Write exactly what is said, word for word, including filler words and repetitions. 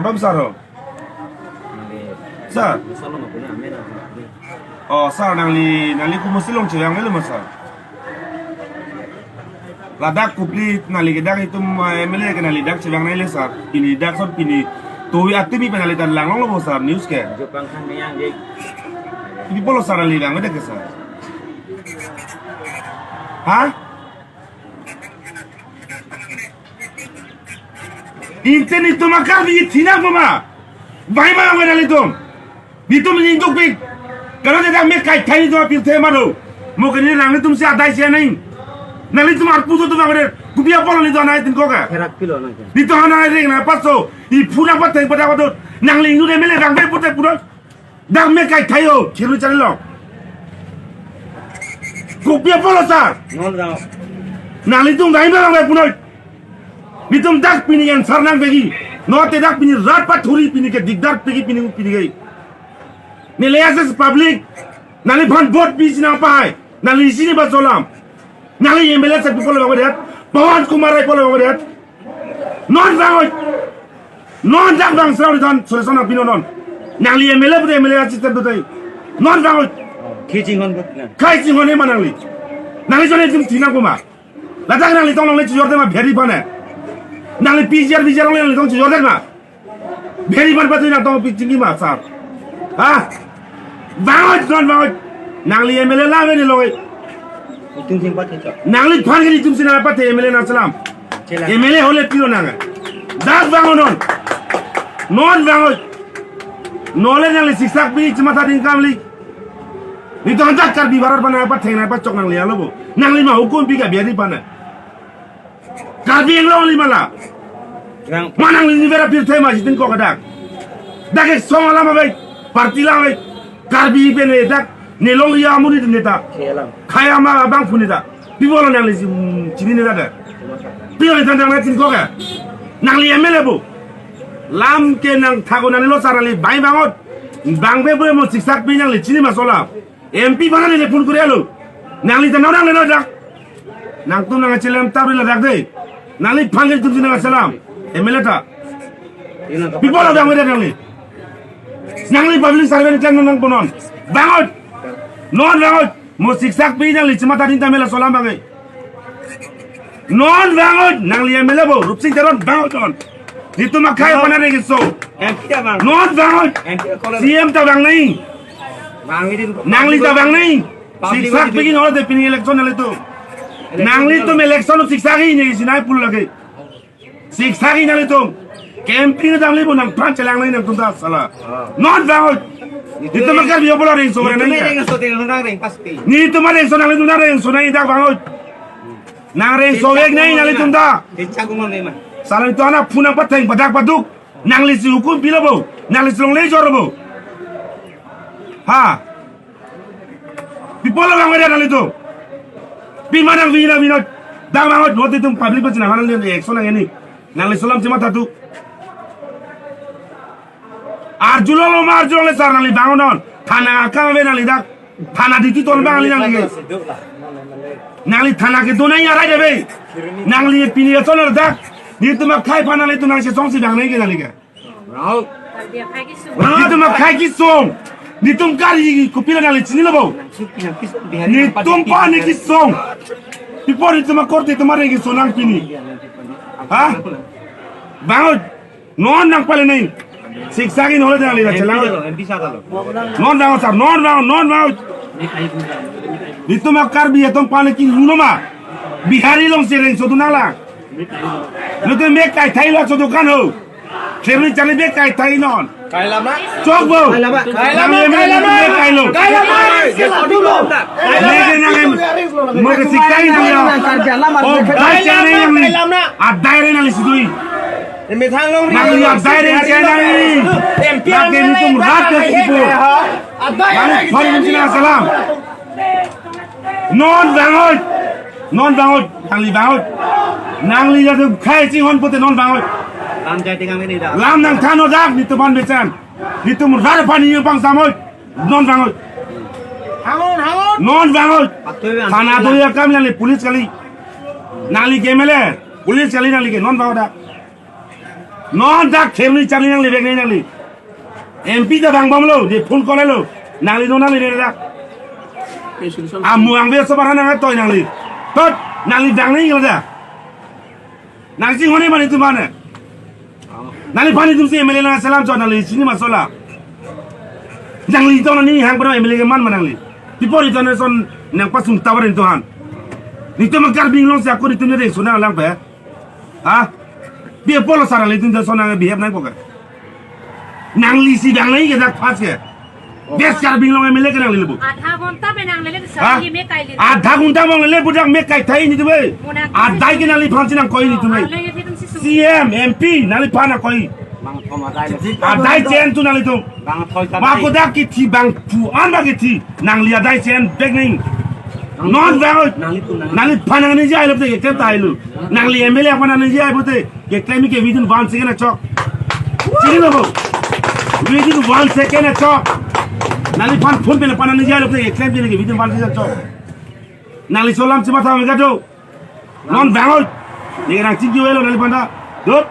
Bom sar ho. Sir. Oh, sir, nangli, nangli komatsi along chevang avelo ma, sir? Ladak kopili nangli ke dak itum, eh, M L A ke nangli dak chevang nangji le, sir. Pini dak son pini. Tovi atimi pen nangli ta langlonglo bo, sir, news ke. Jo pangkhan meyang je. Pini pulo sir nangli vangvedet ke, sir? Ha? Inte netum akarbi thinang ma? Bai ma nang nelitum. Netum ningdukpik. Karena dia mek kaithai netum apirthe ma do. Mo ke ne nanglitum si adai si anai. Nanglitum arpu do tu bang de. Kopi apot netum anai tin ko ka. Herak pilo nang ke. Netum anai reng na paso. Iphu nangpatheng pada pada. Nangli nu de M L A bang be pute pura. Dak mek kaithai ho, chiru chari lo. Kopi apot lo sir? Nol dao. Nanglitum dai bang bang punoi. Netum dak pini answer nangvekji. Note dak pini rat pathuri pini ke dikdar pegi pini pini ke. Neli as public. Nangli phan vote pisi nangpahai. Nangli chini ba cholam. Nangli M L A sir pi pulo bang de. Pawan Kumar Rai pulo bang de. Non vangoi. Non dak bang srau dan solution apin non. Nangli M L A pute M L A assistant pute. Non vangoi. Khi chinghon pute na. Khai chinghon ma nangli. Nangli jone jum thinang ko ma. Ladak nangli tong longle chijorde ma bheri pane. Nangli P G R V G R longle nangli tong chijorde ma. Bheri pan patu nangtong pi chingki ma sir. Ha? Vangoi non vangoi. Nangli M L A la veni loi. Itum sing pat hecho. Nangli phan ke itum sina pat M L A nangchelam. Chelam. M L A hole pilo nang. Dak vangoi non. Non vangoi. Nole nangli siksak pi chimatha ding kamli. Netum dak Karbi barat pana patheng na pachok nangli alo bo. Nangli ma hukum pi ka bheri pana. Karbi Anglong li mala. Yang ma nangli ni vera pirthe ma chitin ko kadak. Dak ek song alam abai, party alam abai. Karbi pen ne dak, ne longle amonit ne ta. Kaya ma abang pun ne ta. Pi pulo nangli si, mm, chini ne ta da. Pi pulo than than na tin ko ka. Nangli M L A bo. Lam ke nangthak ko nangli lo sir nangli bai bangot. Bang be bo mo siksak pi nangli chini ma chola. M P bana neli phone kuri alo. Nangli ta nang nangle no dak. Nangtum nangchelam tabri ladak de. Nangli phan ke itum si nangchelam. M L A ta. Pi pulo bang de nangli. Nangli public servant kan nang punon. Bangot. Non bangot. Mo siksak pi nangli chimatha ding ta M L A cholam bangai. Non bangot, nangli M L A bo, Rupsing Teron bangot non. Netum akhai pana rengso. M P ta bang. Non bangot. M P kolon. C M ta bang nai. Bang ini. Nangli ta bang nai. Public siksak ini. Pegi nol de pini election nangli tu. Election nangli nol. Tum election siksak ini sinai pul lagi. Siksak ini nangli tum. Campaign dam li bo nang pran chelang nai nangtum ta sala. Ah. Non bangot. Netum akar bio bola rengso. Netum rengso, rengso nang reng pasti. Netum rengso nangli tum rengso nai dak bangot. Nang rengso vek nai nanglitum ta. Kecha kumon ne ma. Sala netum anak phun nangpatheng padak paduk. Nangli si hukum pilo bo. Nangli si longle jor bo. Ha. Pi pulo bang media nanglitum. Pi ma nang vina vina. Dang bangot note tum public pachina nangli action nang ini. Nangli cholam chimatha tu. Arjulong lo ma arjulong le sir nangli bangot non. Thana akam ave nangli dak. Thana duty ton bang nangli nangli. Nangli thana ke donai arai de be. Nangli pini ton dak. Netum akhai pana nangli tu nang si song si bang nangli ke nangli ke. Netum akhai kesung. Netum kari kopilo nangli chinilo bo. Netum pani kesung. Pi pulo netum akorte tum areng kesung nang pini. Ha? Bangot. Non nangpale nai. Siksak ini hole nangli ta chelang. M P sir lo. Non bangot sir, non bangot, non bangot. Netum akarbi atum pale ki huno ma. Bihari along si rengso tu nanglang. Netum mek kaithai lo so dukan ho. Kherni charli mek kaithai non. Kailama. Chok bo. Kailama. Kailama, kailama. Mek kailo. Kailama. Mek nang em. Mo ke siksak ini ya. Oh, bai channel yang ni. Adai re nangli si dui. Nangli adai re channel ni. Lake netum rat ke sipu. Nangli phone nangchina salam. Non bangot. Non bangot. Nangli bangot. Nangli jadu khai chinghon pute non bangot. Lam jai tingam ini dah. Lam nangthan o dak netum aphan besen. Netum rat aphan ni pangsamot. Non bangot. Hangon, hangon. Non bangot. Patoi bang. Thana doi akam nangli police kali. Nangli ke M L A. Police kali nangli ke non bangot dak. Non dak kherni charli nangli bek nangli. M P ta bang bomlo, je phone call lo. Nangli non nangli ne dak. Amu ang be sobar nang toi nangli. Tot, nangli dang nangli dak. Nangsi hone mani tu mane. Nangli pani tumsi M L A nang salam cho nangli chini ma sola. Nangli to nani hang pro M L A ke man ma nangli. People itu ne son nang pasung tawar itu han. Nitum Karbi Anglong si ako nitum ne sona lang pe. Ha? Bi apolo sarang nitum ne son nang behave nang poka. Nangli si dang nangli ke dak pas ke. West Karbi Anglong M L A ke nangli lebu. आधा घंटा में nang lele Ha? Sari me kai le. Adha ghonta mong le budak me kai thai nitum e. Adai ke nangliphan si nangkoi nitum e. Arlo ye tum si sum. C M, M P, nangliphan nangkoi. Bang thom adai le. Adai chen tu nanglitum. Bang thoi ta. Ba ko dak kithi bang phu an ba kithi. Nangli adai chen bek ning. Non bang oi. Nanglitum nang. Nangliphan nangniji ai lo te ke tai lo. Nangli M L A aphan nangniji ai pote. Ke claim ke within one second achok. Chini lo bo. Within one second achok. Nangliphan phone pe le pan nangniji ai lo te ke claim ke within one second achok. Nangli solam si matha me kado. Non bang oi. Ne nang chingki welo nangliphan ta. Dot.